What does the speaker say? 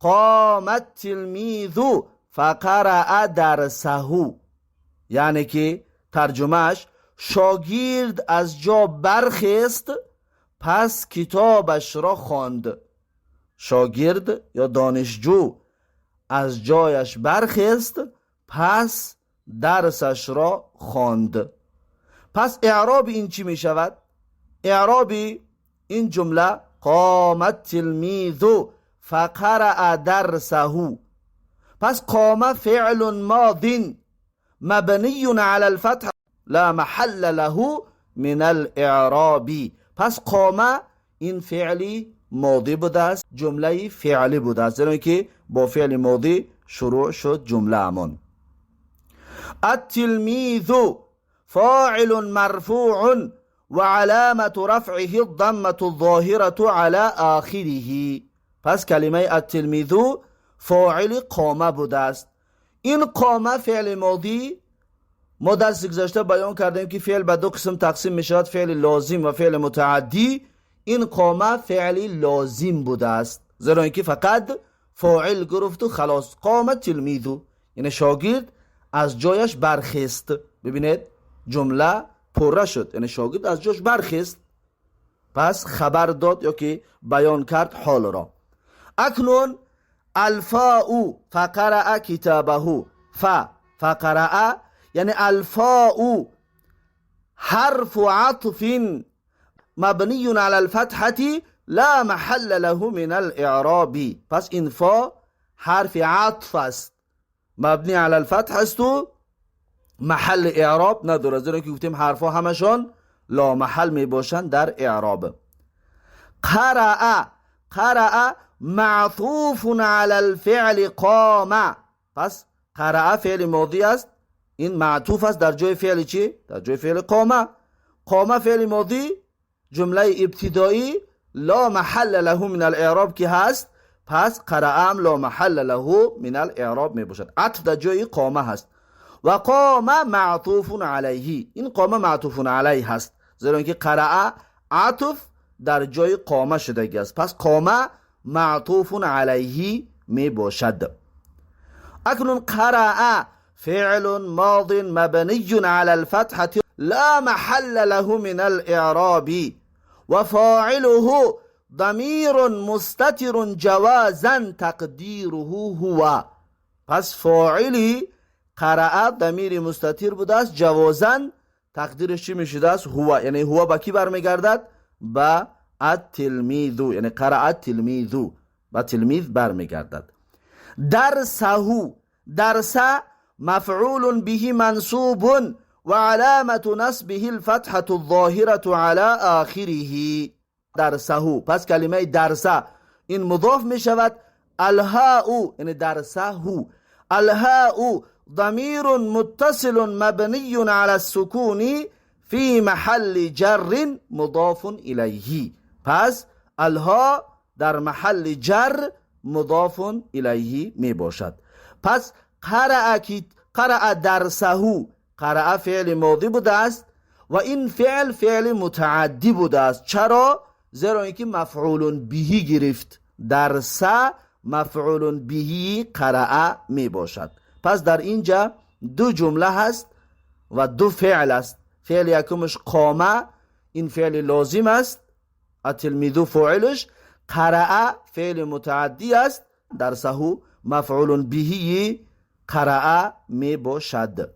قام التلميذ فقرأ درسه. یعنی که ترجمهش شاگرد از جا برخیست پس کتابش را خواند. شاگرد یا دانشجو از جایش برخیست پس درسش را خواند. پس اعراب این چی می شود؟ اعراب این جمله قام التلمیذ فقرأ درسه. پس قام فعل ماض مبنی على الفتح لا محل له من الاعراب. پس قام این فعلی ماضی بوده است، جمله فعلی بوده است، زیرا که با فعل ماضی شروع شد جمله امان. التلمیذ فاعل مرفوع وعلامة رفعه الضمة الظاهرة على آخره. پس کلمه التلمیذ فاعل قامه بوده است. این قامه فعل ماضی، ما درس گذشته بیان کردیم که فعل به دو قسم تقسیم می شود، فعل لازم و فعل متعدی. این قامه فعل لازم بوده است، زیرا اینکه فقط فاعل گرفت و خلاص. قام التلمیذ یعنی شاگرد از جایش برخیست. ببینید جمله پره شد، یعنی شاگرد از جاش برخیست، پس خبر داد یا که بیان کرد حال را. اکنون الفاء فقرأ کتابه، فقرأ یعنی الفاء حرف عطف مبنی على الفتحة لا محل له من الاعراب. پس این فا حرف عطف است، مبنی علی الفتح است و محل اعراب نداره، زیرا که گفتیم حرفا همشان لا محل می باشند در اعراب. قرأ، قرأ معطوف على الفعل قام. پس قرأ فعل ماضی است، این معطوف است در جای فعل چی؟ در جای فعل قام. قام فعل ماضی، جمله ابتدایی لا محل له من الاعراب که هست، پس قرأ هم لا محل له من الاعراب می باشد. عطف در جای قامه هست و قام معطوف علیه، این قام معطوف علیه هست، زیرا اینکه قرأ عطف در جای قامه شده است، پس قامه معطوف علیه می باشد. اکنون قرأ فعل ماض مبنی على الفتحة لا محل له من الاعراب وفاعله ضمیر مستتر جوازا تقدیره هو. پس فاعلی قرأ ضمیر مستتر بوده است، جوازا تقدیرش چی میشده است؟ هو. یعنی هو با کی برمیگردد؟ با التلمیذ، یعنی قرأ التلمیذ با تلمیذ برمیگردد. درسه، درس مفعول به منصوب وعلامة نصبه الفتحة الظاهرة على آخره. درسه، پس کلمه درسه این مضاف می شود. الهاء یعنی درسه، الهاء ضمیر متصل مبنی على السکون فی محل جر مضاف الیه. پس الها در محل جر مضاف الیه می باشد. پس قرأ درسه، قرأ فعل ماضی بوده است و این فعل فعل متعدی بوده است. چرا؟ زیرا اینکه مفعول بهی گرفت. درسه مفعول بهی قرأ می باشد. پس در اینجا دو جمله هست و دو فعل است. فعل یکمش قامه، این فعل لازم است، التلمیذ فاعلش. قرأ فعل متعدی است، درسه مفعول بهی قرأ می باشد.